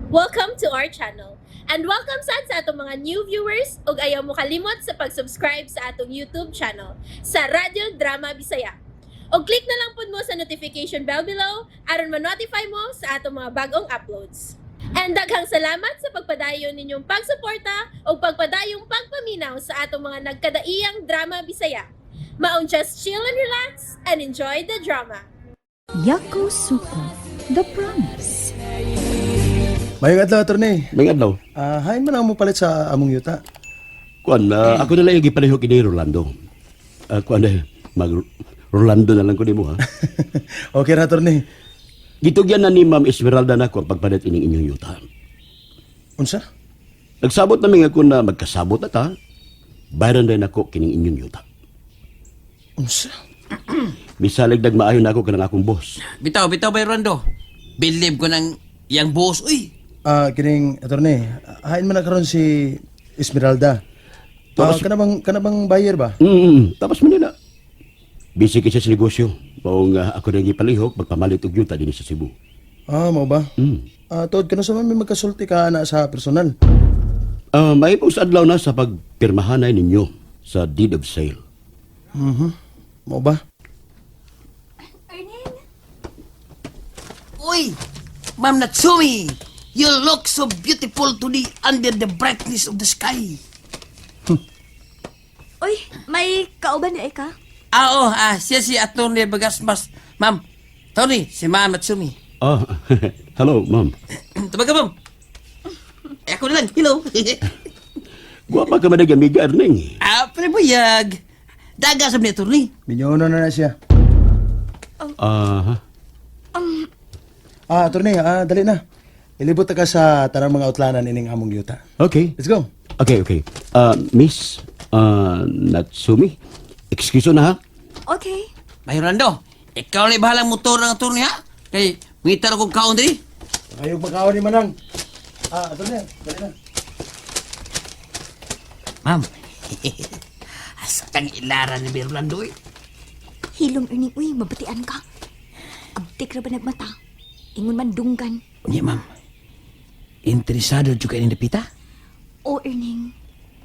Welcome to our channel. And welcome sad sa atong mga new viewers ug ayaw mo kalimot sa pag-subscribe sa atong YouTube channel sa Radyo Drama Bisaya. Og click na lang pud mo sa notification bell below aron ma-notify mo sa atong mga bagong uploads. And daghang salamat sa pagpadayon ninyong pagsuporta ug pagpadayong pagpaminaw sa atong mga nagkadaiyang drama Bisaya. Maong just chill and relax and enjoy the drama. Yakosuko, The Promise. Mayong adlaw, attorney. May adlaw. Ah, hain man ang mopalit sa among yuta. Kuan na ako na lang yung gipalihok kini Rolando. Kuan na mag Rolando na lang ko nimo ha. Okay ra, attorney. Gitugyan na ni Ma'am Esmeralda na ko ang pagpalit ining inyong yuta. Unsa? Nagsabot na nga ko na magkasabot na ta. Bayaran din ako kining inyong yuta. Unsa? Misalig nagmaayo na ako kanang akong boss. Bitaw, bitaw ba Rolando? Believe ko ng yang boss, uy. Ah, kining attorney, hain man na karon si Esmeralda. Ah, kana bang buyer ba? Tapos Manila. Busy kasi sa negosyo. Maong ako na gipalihok magpamalit og yuta dinhi sa Cebu. Ah, mao ba? Mm. Ah, tuod kano sa man may magkasulti ka ana sa personal. May sa adlaw na sa pagpirmahanay ninyo sa deed of sale. Mao ba? Uy, Ma'am Natsumi, you look so beautiful today under the brightness of the sky. Uy, may kauban ni ka? Ah, oh, siya si Atty. Bagasmas. Ma'am, Tony, si Ma'am Natsumi. Ah, hello, ma'am. Tumag ka, ma'am. Eh, ako na lang. Hello. Guwapa ka man amiga, Erning. Ah, pre buyag. Daga sa ni Atty. Minyono na na siya. Ah, Ah, attorney, dali na. Ilibot ta ka sa tanang mga utlanan ining among yuta. Okay. Let's go. Okay. Miss Natsumi, excuse na ha. Okay. May Rolando, ikaw na bahalang motor ng attorney, ha? Kay, mangitar akong kaon diri. Ayaw pagkaon ni Manang. Ah, attorney, dali na. Ma'am, asa kang ilaran ni Rolando, eh. Hilom erning uy, mabatian ka. Abtik ra ba nagmata? Ingon man dunggan. Unya, ma'am. Interesado jud ka ning dapita? O erning,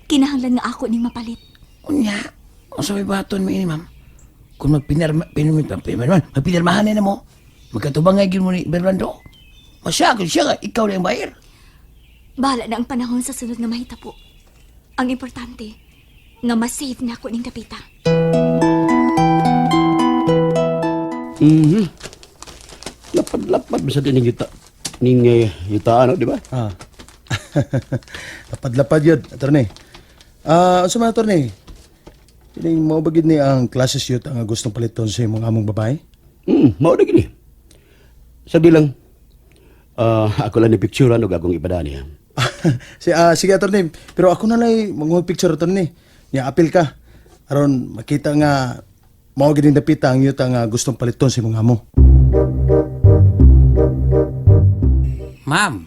kinahanglan nga ako ning mapalit. Unya, unsa may baton mo ini, ma'am? Kung magpinarma, pinarma, pinarma, magpinarmahan na mo, magkatubangay gyud mo ni Berlando. Masyagod siya nga, ikaw na ang bayar. Bahala na ang panahon sa sunod nga mahitabo. Ang importante, nga ma-save na ako ning dapita. Lapad-lapad bisa din yung yuta. Ning yuta, ano, di ba? Ah. Lapad-lapad yun, attorney. Ah, unsa man, attorney? Kining mao ba gid ni ang classes youth ang gustong paliton sa imong among babae? Mao na gini. Sabi lang, ako lang ni picture ano gagong ipadani ha. Sige, attorney, pero ako na lay manguha picture, attorney. Nya apil ka aron makita nga mao gid ning dapita ang yuta nga gustong paliton sa imong amo. Ma'am,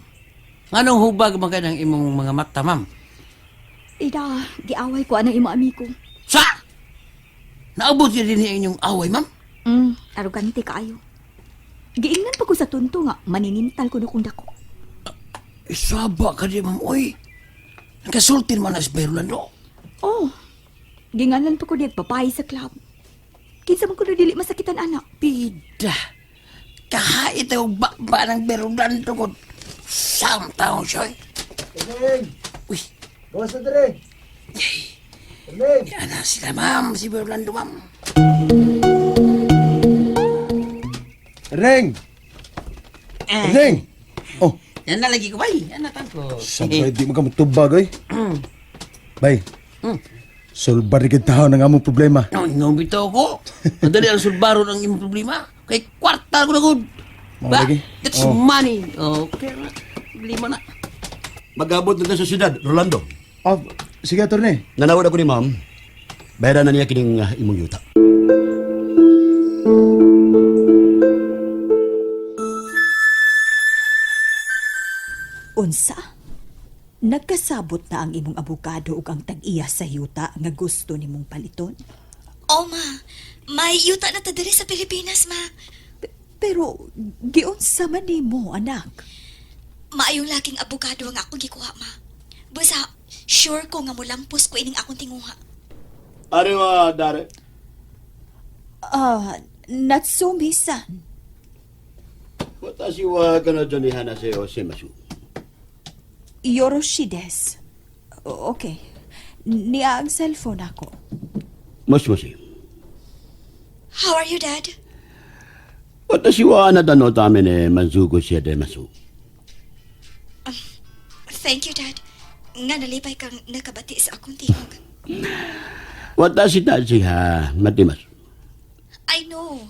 nganong hubag man ka ng imong mga mata, ma'am? Ida, giaway ko anang imo amigo. Sa! Naabot yun din ang inyong away, ma'am? Arugante kaayo. Giingnan pa ko sa tunto nga maninintal ko no kung dako. Isaba ka di, ma'am, oy. Nagkasultin man na si Berlando. Oh, ginganan pa ko niya babae sa club. Kinsa man ko na dili masakitan anak. Bida. Kahait ang bakba ng Berlando ko. Sam taong siya, eh. Erning, Uy, gawas na dire. Erning. yan na sila, ma'am. Si Berlando, ma'am. Erning. Erning. Oh, Yan na lagi ko, bay. Yan na tangko. sabay di mo ka mutubag oy. Bay. Sulbar gid taon ang among problema. No, no, bitaw ko. Madali ang sulbaro ng imong problema. Kay kwarta ko na gud. Mao Ba, lagi. that's Oh. money. Okay ra. Problema na. Magabot na ta sa syudad, Rolando. Ah, sige, attorney. Nanawad ako ni ma'am. Bayaran na niya kining imong yuta. Unsa? Nagkasabot na ang imong abogado ug ang tag-iya sa yuta nga gusto nimong paliton? Oh, ma. May yuta na ta diri sa Pilipinas, ma. Pero giunsa man nimo, anak? Maayong laking abogado ang akong gikuha, ma. Basta, sure ko nga mulampos ko ining akong tinguha. Are wa dare. Ah, Natsumi-san. Watashi wa kanojo ni hanase o shimasu. Yoroshi desu. Okay. Niya ang cellphone ako. Moshi moshi. How are you, Dad? Watashi wa anata no tame ne manzuku shitemasu. Thank you, Dad. Nga nalipay kang nakabati sa akong tingog. Watashi tachi ha matimasu. I know.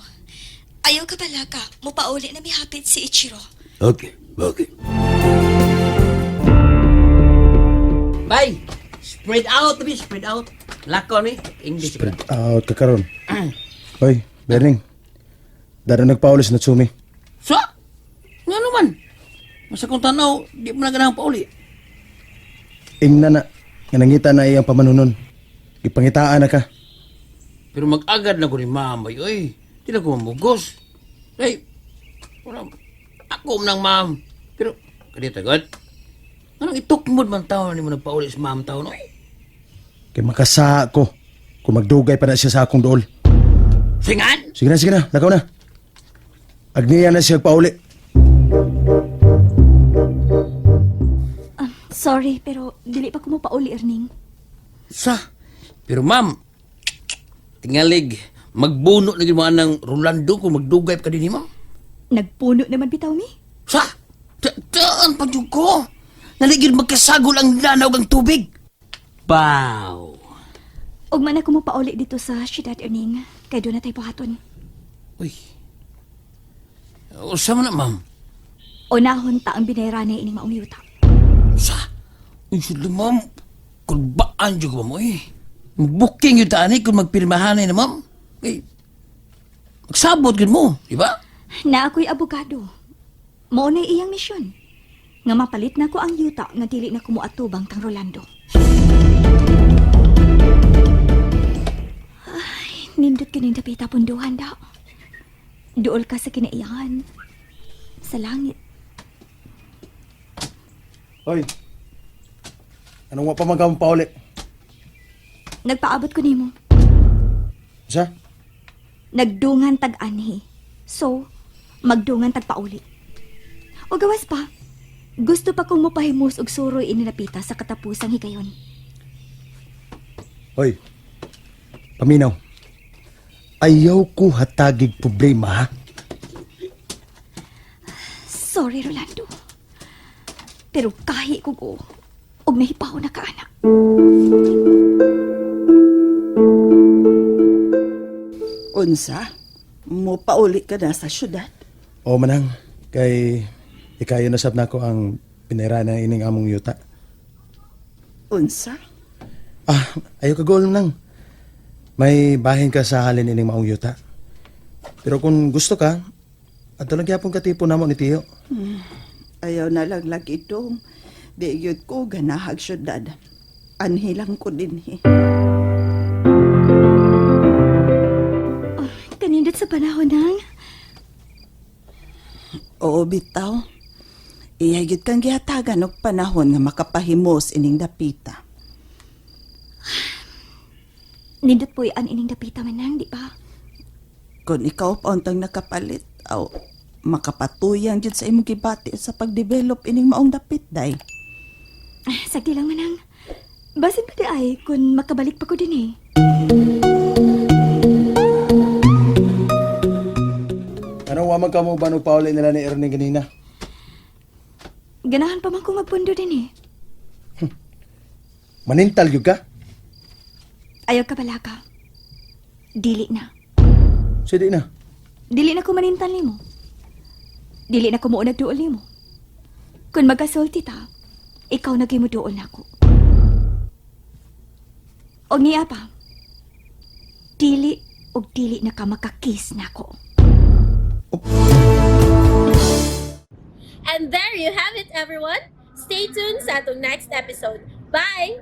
Ayaw ka pala ka. Mupauli na mihapit si Ichiro. Okay, okay. Bye! Spread out, bi, spread out. Lako ni English. Spread out ka karon. Hoy, Berning. Dara nagpaulis na Natsumi. So, nga naman. Masa kong tanaw, di mo na ganang pauli. Ingna na nga nangita na iyang pamanunon. Gipangitaan na ka. Pero mag-agad na ko ni ma'am, ay, oy. Di na ko mamugos. Ay, wala, ako nang ma'am. Pero, kadita God, anong itukmod man tao ni mo nagpauli sa ma'am tao, no? Kay makasa ko kung magdugay pa na siya sa akong dool. Singan? Sige na, sige na, lakaw na. Agniya na siya pauli. Sorry, pero dili pa ko mo pauli, Erning. Sa? Pero ma'am, tingalig, magbuno na gid mo anang Rolando kung magdugay pa ka din ni ma'am. Nagpuno naman bitaw mi. Sa? Taan pa jud ko. Naligid magkasagol ang lanaw ang tubig. Bow. Ug man ako mo pauli dito sa syudad, Erning. Kay doon na tayo buhaton. Uy. Usa man na, ma'am. Unahon ta ang binayranay ining maong yuta. Usa. Uy, sila, ma'am. Kulbaan jud ko ba mo, eh. Booking yun taan, eh, kung magpirmahanay na, ma'am. Eh, magsabot yun mo, di ba? Na ako'y abogado. Mao na iyang misyon. Nga mapalit na ko ang yuta nga dili na kumuatubang kang Rolando. Ay, nindot ka ning dapita punduhan daw. Duol ka sa kinaiyahan. Sa langit. Hoy. Anong wa pa man ka pauli? Nagpaabot ko nimo. Sa? Nagdungan tag-anhi. So, magdungan tagpauli. O gawas pa, gusto pa kong mupahimos og suroy ininapita sa katapusang higayon. Hoy. Paminaw. Ayaw ko hatagig problema, ha? Sorry, Rolando. Pero kahi ko ko, og nahipaw na ka, anak. Unsa? Mo pauli ka na sa syudad. O manang, kay ikayo na sab nako ang pinera na ining among yuta. Unsa? Ah, ayaw ka goal nang. May bahin ka sa halin ining maong yuta. Pero kung gusto ka, adto lang gyapon ka tipo namo ni Tiyo. Ayaw na lang lagi dong. Di gyud ko ganahag syudad. Anhilang ko dinhi. Oh, kanindot sa panahon nang. Oo, bitaw. Iya gyud kang gihatagan og panahon nga makapahimos ining dapita. Nindot po an ining dapita manang, di ba? Kung ikaw pa untang nakapalit, aw makapatuyang gyud sa imong gibati sa pagdevelop ining maong dapit day. Ah, sagdi lang manang. Basin pa di ay kung makabalik pa ko din eh. Ano wa man ka mo ba pauli nila ni Ernie ganina? Ganahan pa man ko magpundo din eh. Manintal gyud ka? Ayaw ka pala ka. Dili na. Sige na. Dili na ko manintal nimo. Dili na ko muunag duol nimo. Kung magkasulti ta, ikaw na gyud mo duol nako. Og niya pa, dili og dili na ka makakiss nako. And there you have it, everyone. Stay tuned sa atong next episode. Bye!